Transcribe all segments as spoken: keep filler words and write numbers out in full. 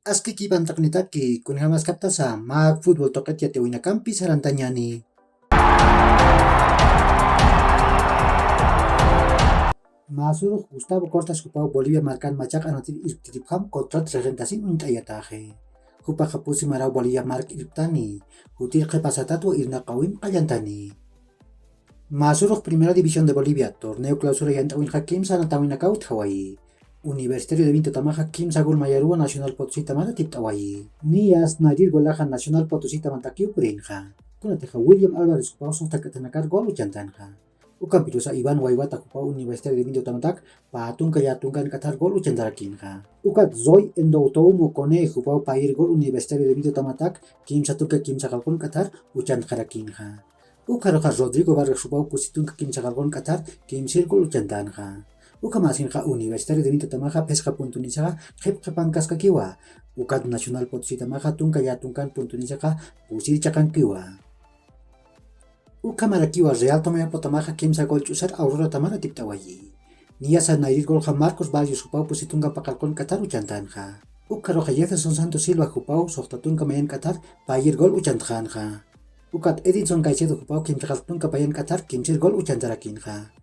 Aski kipantaqnitaki, kunjamaskaptasa mä futbol tuqit yatiwinakampi sarantañani. Mä surux Gustavo Cortas jupaw Bolivia markan machaq anatir irptiripjam contrat regentasin uñt'ayataxi. Jupaxa pusi maraw Bolivia mark irptani, jutir qhipa satatwa irnaqawin qallantani. Mä surux Primera División de Bolivia, torneo clausura yant'awinxa kimsa anatawinakaw utjawayi. Universitario de Vinto tamaxa kimsa gol mayaruwa Nacional Potosí tamara tipt'awayi. Niyas nayrir golaxa Nacional Potosí tamatakiw purinxa. Kunatixa William Álvarez jupaw suxta k'athanakar gol uchantanxa. Ukampirusa Iván Waywata jupaw Universitario de Vinto tamatak pä tunka llätunkan k'athar gol uchantarakinxa. Ukat Zoy Endoutou Mocone jupaw payir gol Universitario de Vinto tamatak kimsa tunka kimsa qalqun k'athar uchantxarakinxa. Ukxaruxa Rodrigo Vargas jupaw pusi tunka kimsa qalqun k'athar kimsir gol uchantanxa. Ukhamasinxa Universitario de Vinto tamaxa phisqa puntunisaxa qhip qhipankaskakiwa. Ukat Nacional Potosí tamaxa tunka llätunkan puntunisaxa pusir chiqankiwa. Ukhamarakiwa Real Tomayapo tamaxa kimsa gol ch'usar Aurora tamara tipt'awayi. Niyasa nayrir golxa Marcos Barrios jupaw pusi tunka pä qalqun k'athar uchantanxa. Ukxaruxa Jefferson Santos Silva jupaw suxta tunka mayan k'athar payir gol uchantxanxa. Ukat Edinson Caicedo jupaw kimsa qalqun tunka payan k'athar kimsir gol uchantarakinxa.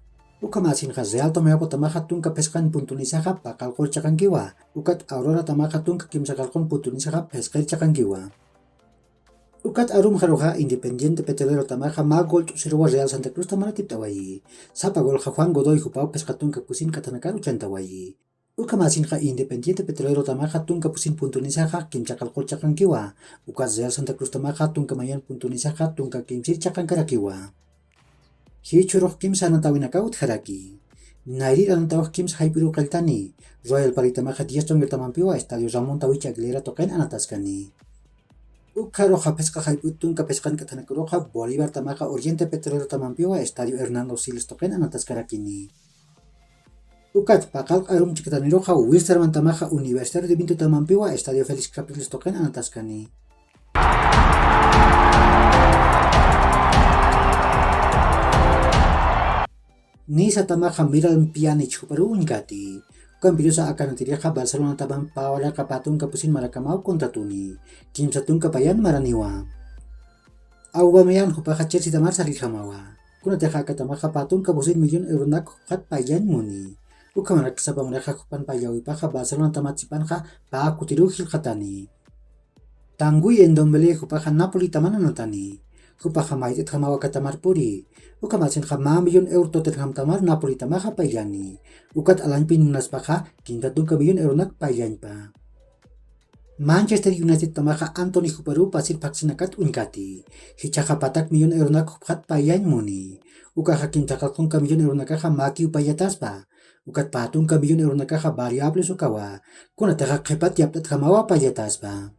Ukhamasinxa Real Tomayapo tamaxa tunka phisqan puntunisaxa pä qalqur chiqankiwa. Ukat Aurora tamaxa tunka kimsa qalqun puntunisaxa phisqir chiqankiwa. Ukat arumxaruxa Independiente Petrolero tamaxa mä gol ch'usiruwa Real Santa Cruz tamara tipt'awayi. Sapa golxa Juan Godoy jupaw phisqa tunka pusin k'athanakar uchantawayi. Ukhamasinxa Independiente Petrolero tamaxa tunka pusin puntunisaxa kimsa qalqur chiqankiwa. Ukat Real Santa Cruz tamaxa tunka mayan puntunisaxa tunka kimsir chiqankarakiwa. Jichhürux kimsa anatawinakaw utjaraki. Nayrir anatawix kimsa jayp'iruw qilltani. Royal Park tamaxa diez Strongest tamampiwa Estadio Ramón Tawichi Aguilera tuqin anataskani. Ukxaruxa phisqa jayp'ut tunka phisqan k'athanakaruxa Bolívar tamaxa Oriente Petrolero tamampiwa Estadio Hernando Siles tuqin anataskarakini. Ukat pä qalq arum chiktaniruxa Wilstermann tamaxa Universitario de Vinto tamampiwa Estadio Félix Capriles tuqin anataskani. Nisa tamaxa Miralem Pjanic juparuw uñkati. Ukampirusa aka anatirixa Barcelona tamamp pä walaqa pä tunka pusin marakamaw contratuni. Kimsa tunka payan maraniwa. Aubameyang jupaxa Chelsea tamar sarjamawa. Kunatixa aka tamaxa pä tunka pusin millón euronak jupxat payllañ muni. Ukhamarak sapa maraxa jupan payllawipaxa Barcelona tamat sipanxa pä kutiruw jilxatani. Tanguy Ndombele jupaxa Napoli taman anatani. Jupaxa mayt'itjamawa aka tamar puri. Ukhamasinxa mä millón euro Tottenham tamar Napoli tamaxa payllani. Ukat alañpin munaspaxa kimsa tunka millón euronak payllañpa. Manchester United tamaxa Antony juparuw pasir phaksinakat uñkati. Jichhaxa patak millón euronak jupxat payllañ muni. Ukaxa kimsa qalqunka millón euronakaxa mäkiw payataspa. Ukat pä tunka millón euronakaxa variables ukawa. Kunatixa qhipat yapt'atjamawa payataspa.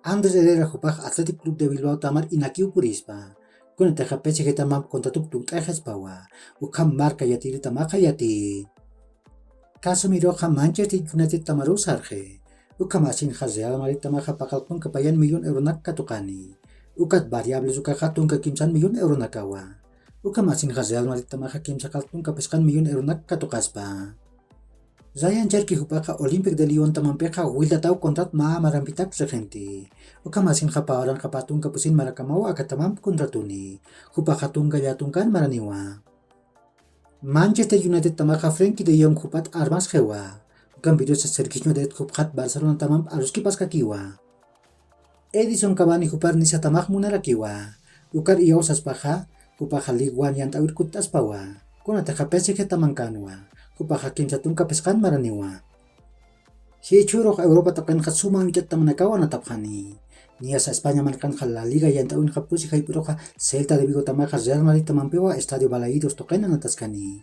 Andrés Herrera jupax Athletic Club de Bilbao tamar inakiw purispa. Kunatixa P S G tamamp contratup tukt'axaspawa. Ukham marca yatiri tamaxa yati. Casemiroxa Manchester United tamaruw sarxi. Ukhamasinxa Real Madrid tamaxa pä qalqunka payan millón euronak katuqani. Ukat variables ukaxa tunka kimsan millón euronakawa. Ukhamasinxa Real Madrid tamaxa kimsa qalqunka phisqan millón euronak katuqaspa. Ryan Cherki jupaxa Olympique de Lyon tamampixa wiltataw contrat mä marampitak regenti. Ukhamasinxa pä waranqa pä tunka pusin marakamaw aka tamamp contratuni. Jupaxa tunka llätunkan maraniwa. Manchester United tamaxa Frenkie de Jong jupat armasxiwa. Ukampirusa Sergiño Dest jupxat Barcelona tamamp aruskipaskakiwa. Edison Cavani jupar Niza tamax munarakiwa. Ukar iyawsaspaxa, jupaxa Ligue uno yant'äwir kutt'aspawa. Kunatixa P S G tamankanwa. Jupaxa kimsa tunka phisqan maraniwa. Jichhürux Europa tuqinxa suma uñch'at tamanakaw anatapxani. Niyasa España markanxa La Liga yant'äwinxa pusi jayp'iruxa Celta de Vigo tamaxa Real Madrid tamampiwa Estadio Balaídos tuqin anataskani.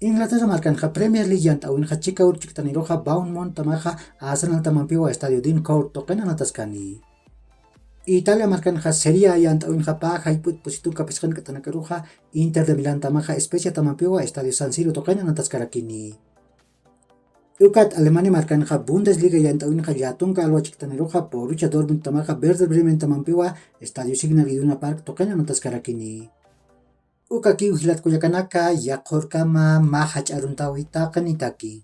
Inglaterra markanxa Premier League yant'äwinxa chika ur chiktaniruxa Bournemouth tamaxa Arsenal tamampiwa Estadio Dean Court tuqin anataskani. Italia markanxa Serie A yant'äwinxa pä jayp'ut pusi tunka phisqan k'athanakaruxa Inter de Milán tamaxa Spezia tamampiwa Estadio San Siro tuqin anataskarakini. Ukat Alemania markanxa Bundesliga yant'äwinxa llätunka alwa chiktaniruxa Borussia Dortmund tamaxa Werder Bremen tamampiwa Estadio Signal Iduna Park tuqin anataskarakini. Ukakiw jilat kullakanaka, yaqhürkama mä jach'a aruntawi taqinitaki.